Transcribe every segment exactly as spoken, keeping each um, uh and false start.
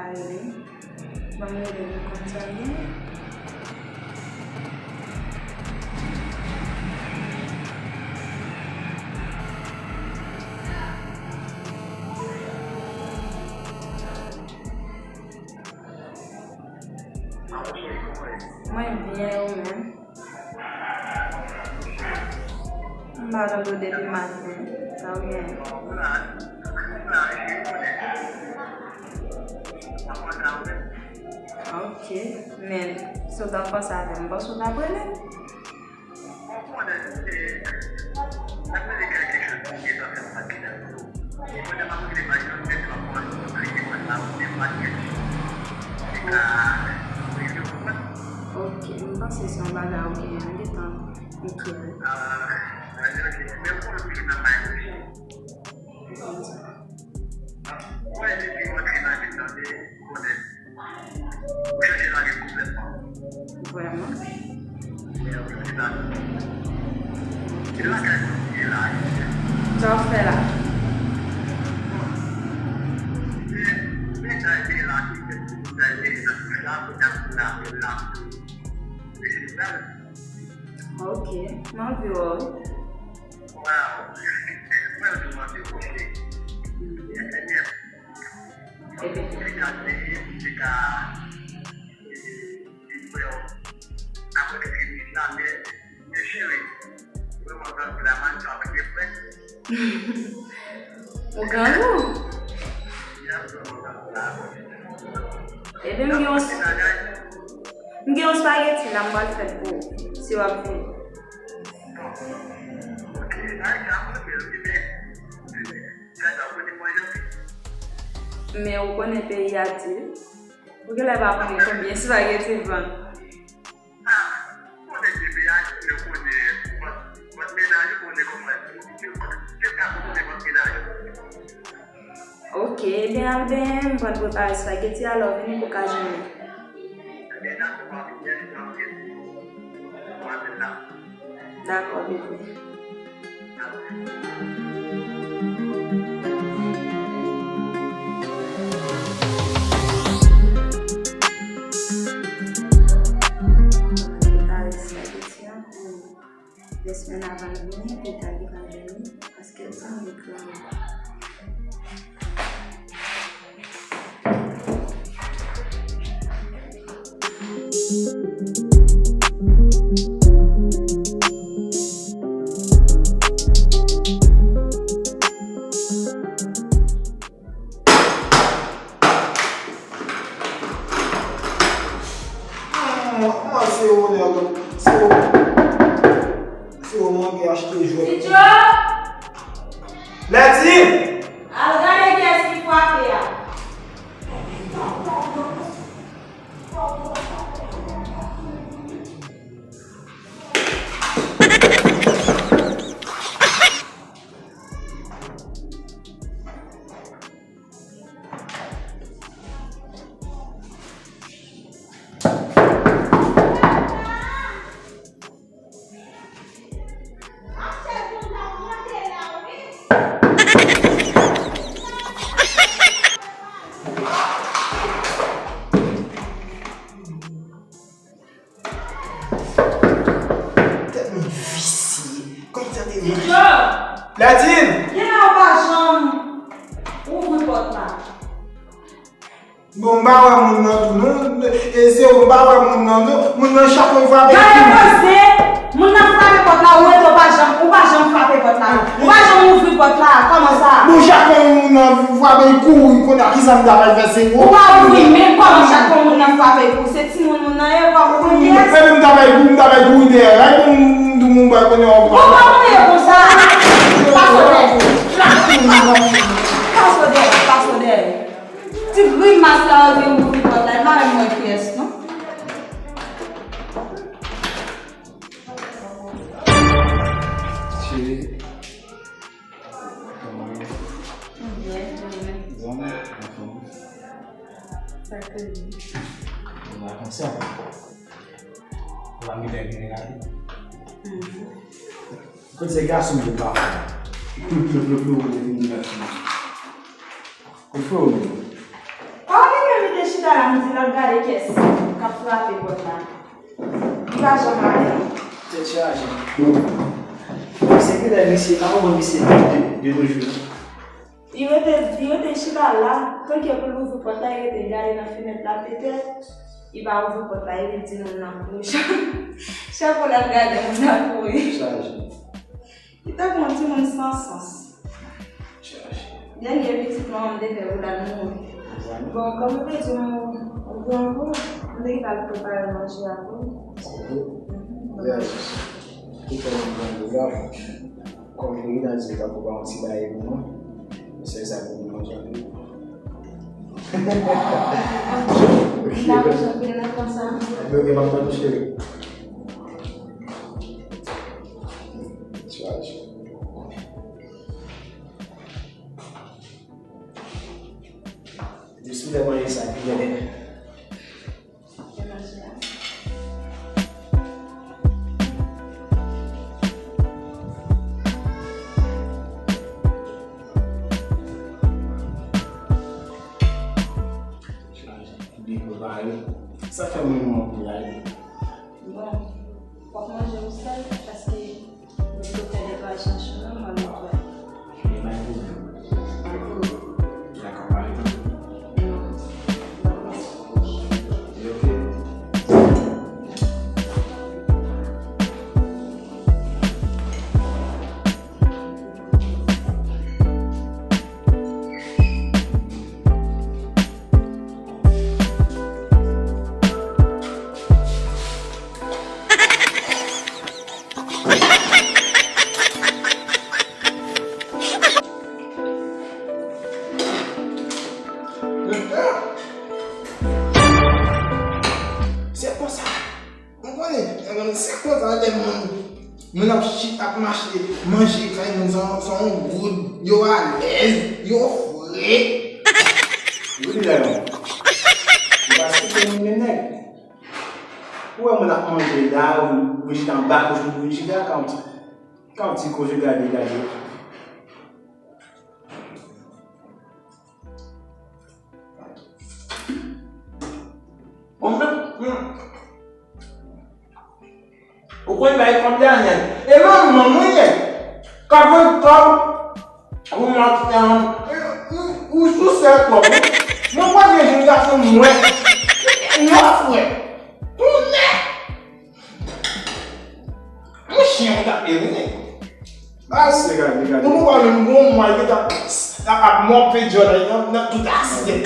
Ban m rele nou konn sa l ye. Mwen byen, ou menm? M pa tande w depi maten. Sa w gen? Ok, men si w t ap panse avè m, m panse w t ap rele m. Ok, m panse se yon bagay ou genyen, m gentan enkyete. Vrèman? Sa w ap fè la? Ok, m anvi wè w. Ebyen, ou grangou? Ebyen, m gen yon, m gen yon spaghetti la, m pral fè l pou ou, si w ap vini. Men ou konnen peyi a di, ou genlè pa konnen konbyen spaghetti l vann. Ok, ebyen, al benyen, m pral prepare spaghetti a, lè w vini pou w ka jwenn li. Dakò, bebe. Prepare spaghetti a pou de semèn avan l vini, pou l ka gentan vini, paske l sanble gran. Mwen, mwen, se ou, nèg, se ou. Se ou mwen ki achte jwèt. Tityo! Lètine! Al gade kiyès ki frape a. Tèt mwen visye. Kòm sa te mwen. Tityo! Lètine! Kilè ou pa janm ouvri pòt la? Bon, m pa wè moun nan tou, non. E se ou, m pa wè moun nan, non. Moun nan chak mwen frape. Gade poze! Moun nan frape pòt la, ou rete, ou pa janm, ou pa janm frape pòt la. Ou pa janm ouvri pòt la, kòman sa? Bon, chak fwa moun nan frape, l kouri, kounye a, kisa m ta pral fè, se ou? Ou pa ouvri, men kòman chak fwa moun nan frape, l kouri? Se timoun moun nan ye, ou pa konn kiyès? Epi m ta pral kouri, m ta pral kouri dèyè. Ray bon, m di w, m pral konnen w pran. Ou pa konn ye konsa. Pase w dèyè. Pase w dèyè, pase w dèyè. Ti grimas la, ou vin ouvri pòt la, e pa menm mwen kiyès, non. Cheri. Kòman w ye? Byen, ou menm? Byen, anfòm. Sa k rive? Ou la konsa? Ou pa mete gen la tou. Kot se gason m te pa fè. Plou, plou, plou, plou, ou te vin di mèsi. Kot frè w menm? Pa gen menm Chita la, m di l al gade kiyès k ap frape pòt la. Li pa janm ale. Tèt chaje. Se kilè misye, pa konprann misye de, de nos jours. Li rete, li rete chita la, tanke pou l ouvri pòt la, li rete gade nan fenèt la, petèt, li pa ouvri pòt la, epi l di nou l nan kouri. Chak fwa l ap gade moun nan kouri. Chaje. Li tankou yon timoun san sans. Chaje. Dènye pitit manman m te fè pou l al mouri. Bon, kòm ou te di m ou, ou granmoun, m te gentan al prepare manje a pou ou. Yes. Ki fè m granmoun la. Kòm prezidan di li pral prepare yon ti bagay pou nou, se sa pou nou manje anpil. Ok, m pa bezwen vin nan konsa. Ok, ok, m ap tann ou, cheri. Chaje. Depi lè manje sa ki lè. Byen prepare. Sa fè mwen mwen pou la. Bon, w ap manje ou sèl, paske m te fè netwayaj nan chanm nan, mwen netwaye. Li pa gen pwoblèm. Pa gen pwoblèm. Li pa ka pale tankou. Non. Li oke. Se konsa. Ou konnen, se konsa lè moun, moun ap chi-, ap mache, manje kay moun, se yon, se yon goud, yo alèz, yo fre. Wi, la non. Ou pa site moun men nèg. Ou wè moun ap manje la, ou, ou chita anba kouch, ou chita, ka yon ti, ka yon ti koze gade, gade. Bon, men, men. Ou konn bay kòb la nèt. E manman mwen ye. Ka voye kòb. Ou mwen, ou, ou sou sèl kòb, wi. Mwen pa gen jèn gason mwen. Yo frè. Tounen. Mwen chen mwen tape, wi. Pase gade, gade. Ou pa menm gon mwa, li ta, ta ap mòpe djòl nan, nan tout asyèt.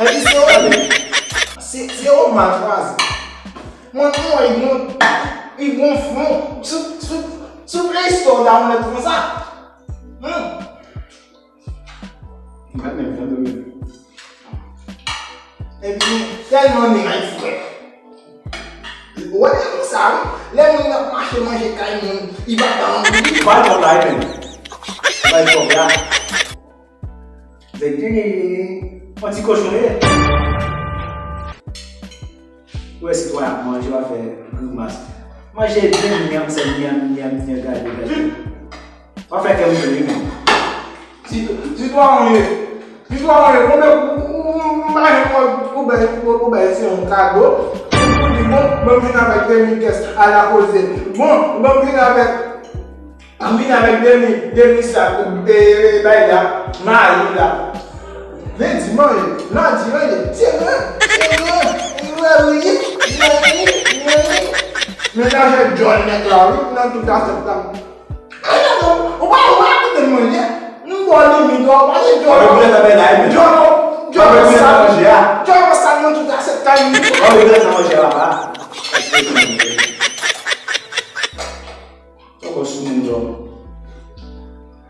Epi se yo, se, se yo mal chwazi. Mwen, mwen, li gon, li gon fon. Sou, sou, sou Play Store, download konsa. Hmm. Mwen menm, jan de menm. Epi, tèlman nèg ay frè. Ou wè nèg konsa, wi. Lè moun ap mache manje kay moun, li pa ka anvi. Bay kòb la, wi, menm. Bay kòb la. Bay, yon ti kochon, ye. Ou wè sitwayen ap manje, w ap fè grimas. Manje byen, nyanm, sèl nyanm, nyanm, nyanm, gade, gade. W ap fè kè m tou, wi, menm. Sitwayen w ye. Sitwayen w ye. Konbyen, ou, ou, ou, ou, ou bay, ou, ou bay se yon kado. Ou di, bon, ban m vin avèk de mil kès, ala koze. Bon, ban m vin avèk Ann vin avèk demi, demi sak, e, e, bay la, mayi la. Men di manje, nan di manje, se mwen, se mwen, mwen wi, mwen wi, mwen wi. Men nan jè djòl nèg la wi, nan tout asyèt la. Ay non, non, ou pa, ou pa koute manje. M ba w limit, ou pa di djòl. Mwen vle nan men la, men. Djòl, djòl sa, djòl sa nan tout asyèt kay mwen. Mwen vle nan manje la, pa. Poko sou moun dòmi.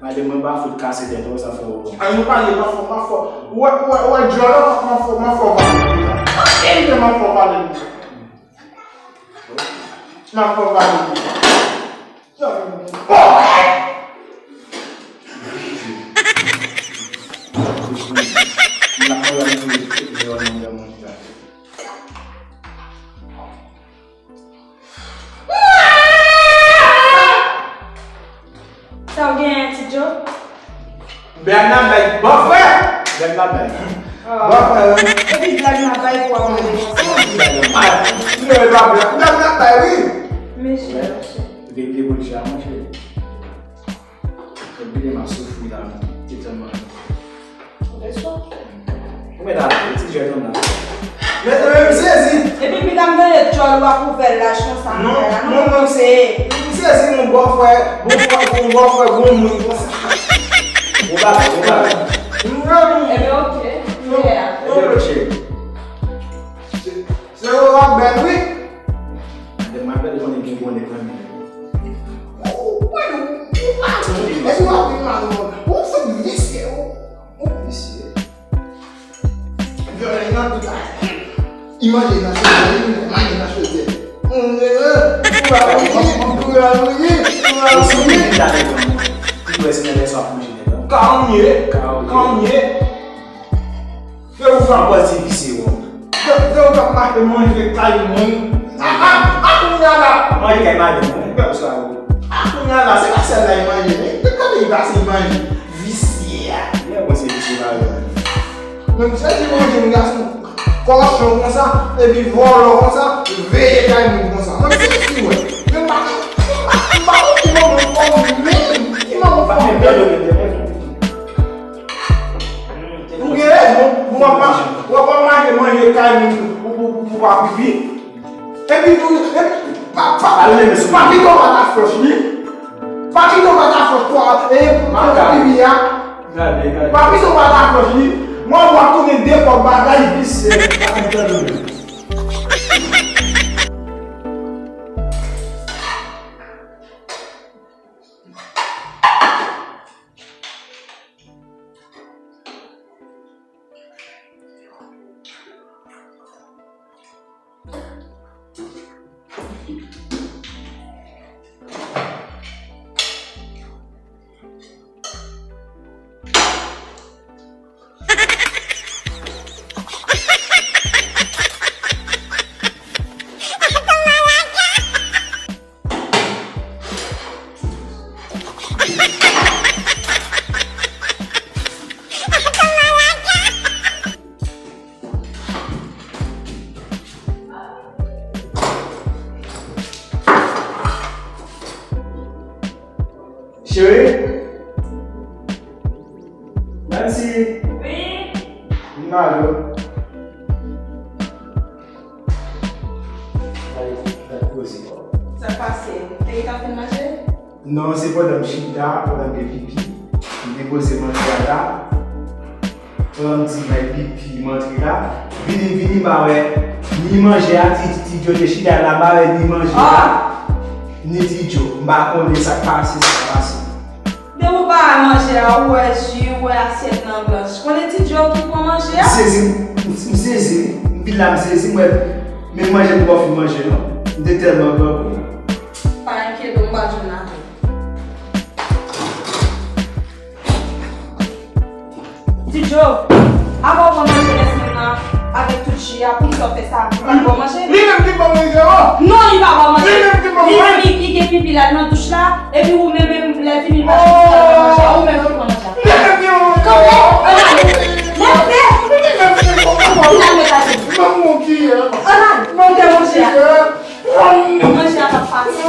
Madanm mwen pa fout kase tèt, ou wè sa fè ou. Ay, nou pale, pa fò, pa fò. Ou wè, ou wè, ou wè djòl la, m ap fè, m ap fè w pale. Anyen, m ap fè w pale. M ap fè w pale. Yo, oh, hey! M ap fè w pale. Sa w genyen, Ti Djo? Bèl nan bèl, bon frè! Bèl nan bèl. Bon, frè, epi blag m ap bay pou w ap manje konsa. Ah, non, e pa blag. Blag m ap bay, wi. Mesye, mesye. Veye pou l chè, monchè. Epi m ap soufri la, men. Ki tèlman. Ou mèt ale, ti jwèt an nan. Men, men, m sezi. Epi pita m tande djòl w ap ouvè lach konsa, non, non, non, se. M sezi, mon bòfrè, bon, bon, bon bòfrè, bon moun konsa. Bon bagay, bon bagay. Non. Ebyen, oke. Non, yeah. Non, non, cheri. Se, se ou w ap bèl, wi. Madanm, madanm, konnen gen gwo nèg nan men. Ou, ou, ou, ou pa, epi w ap vin madanm, ou se visye, ou, ou visye. Vyole nan tout la. Li manje nan chodyè, li manje nan chodyè. Ou pa manje, ou pa manje, ou pa manje. Ou si li ta devan mwen, li wè se nan lè sa ap manje nèg la. Kanye, kanye. Se ou k ap pase visye, ou. Se, se ou k ap mache manje kay moun. A, a, a, kounye a la. Manje kay madanm mwen, pèp sa yo. A, kounye a la, se pa sèl la li manje, men. Gade li pase li manje. Visye a. Lè mwen se visye pa yo. Men m sezi manje yon gason kòchon konsa, epi vòlò konsa, veye kay moun konsa. Men m sezi, wè. Men m pa, m pa, m pa konn ki manman w fò menm. Ki manman w fò menm. Ou gen rezon, w ap mache, w ap mache manje kay moun pou, pou, pou, pou pa pipi. Epi tou, epi, pa, pa, pa pito pa ta fòs li. Pa pito pa ta fòs pou, e, pou pipi a. Pa pito pa ta fòs li. Mwen w ap tounen de kòb bagay visye. Cheri? Nancy? Wi? Vin mare w. Gade, gade koze. Sa k pase? Te gentan fin manje? Non, se pandan m chita, pandan m te pipi, m te poze manje a la. Pandan m di mwen pipi, m antre la. Vini, vini, m pa wè ni manje a, ti, ti Djo te chita la, m pa wè ni manje a, ni ti Djo. M pa konnen sa k pase, sa k pase. Depi w pa wè manje a, ou wè ji, ou wè asyèt lan blanch. Konnen ti Djo ki pran manje a? M sezi, m, m sezi, m vin la, m sezi, m wè menm manje m poko fin manje non. M te tèlman grangou. Pa enkyete w, m pral jwenn avè w. Ti Djo, avan w pran manje lèsemenn nan avèk tout ji a, poukisa w fè sa? Ou pa t ba w manje? Li menm ki ban mwen manje, o! Non, li pa ba w manje. Li menm ki ban mwen. Li, li, li gen pipi la nan douch la, epi ou menm, menm, lè vini, ou pa t ba l manje, ou menm ki pran manje. Li menm ki ban mwen manje. Kanpe, ann ale. Lève. Li menm ki ban mwen manje. Li al met aje. Ban mwen kiyè. Ann ale. Ban mwen kiyè. Manje a p ap pase.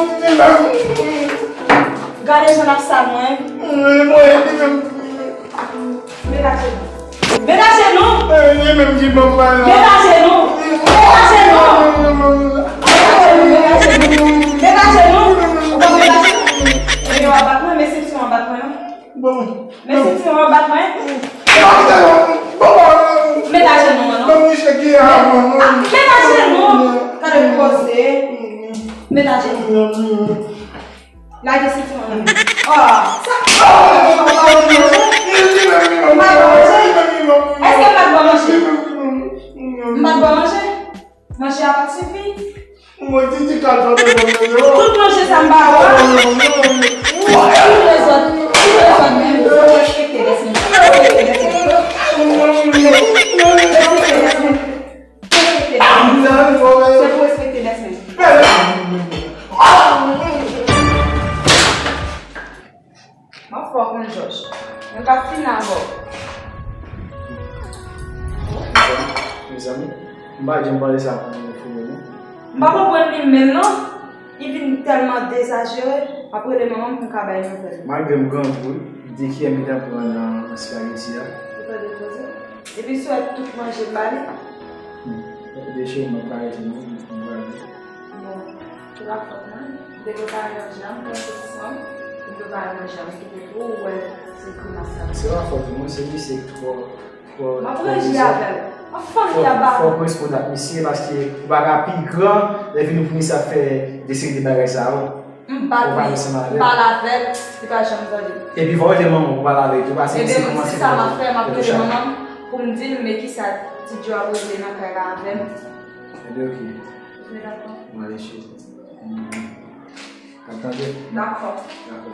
Gade jan l ap sal mwen. Mwen, mwen, li menm. Met ajenou. Met ajenou. Li menm ki ban mwen la. Met ajenou. Met ajenou. Met ajenou, met ajenou. Met ajenou. Ou konn met ajenou? Ebyen, w ap bat mwen, men sentiman w ap bat mwen, wi. Bon. Men sentiman w ap bat mwen. Bon, bon, bon. Met ajenou, non. Bon, misye ki avan, non. Met ajenou. Gade koze. Met ajenou. Lage sentiman nan men. Oh, sa. Oh, m pa ba w manje. M pa ba w manje. Èske m pa t ba w manje? M pa t ba w manje? Manje a pa t sifi? Mwen di di kal pa t ba w manje, oh. Tout manje sa m ba w a. Tout lezòt, tout lezòt menm, fò w respekte lèsman. Fò w respekte lèsman. Respekte lèsman. Se pou respekte lèsman. M ap fè w konn Jòj. Mwen p ap fini avè w. Zanmi, m pa janm panse sa pou mwen fou non. M pa konprann li menm non. Li vin tèlman dezajere, m ap rele manman m pou m ka bay nouvèl. Malgre m grangou wi, m te kiyè m gentan pran nan, nan espageti a. Ou tande koze? Epi si w wè tout manje m ba li. Hmm. Deche mwen pa rete non, m pral. Bon, se pa fòt mwen. M te prepare manje a, m pran soti san, m prepare manje a, m kite pou ou wè se grimas sa. Se pa fòt ou, mwen se misye k twò, twò, M ap twò ranje avè l. M ap fann li anba. Fò, fò w koresponn ak misye, paske ou pa ka pi gran, lè vini pou misye ap fè de seri de bagay sa yo. M bat li, m pale avè l, li pa janm tande. Epi fò w rete manman w pou pale avè l tou, paske misye kòmanse fè sa m ap fè, m ap rele manman m pou m di l men kisa Ti Djo ap regle nan kay la avè m. Ebyen, oke. Ou dakò? Mwen ale cheri. N ap tande. Dakò. Dakò.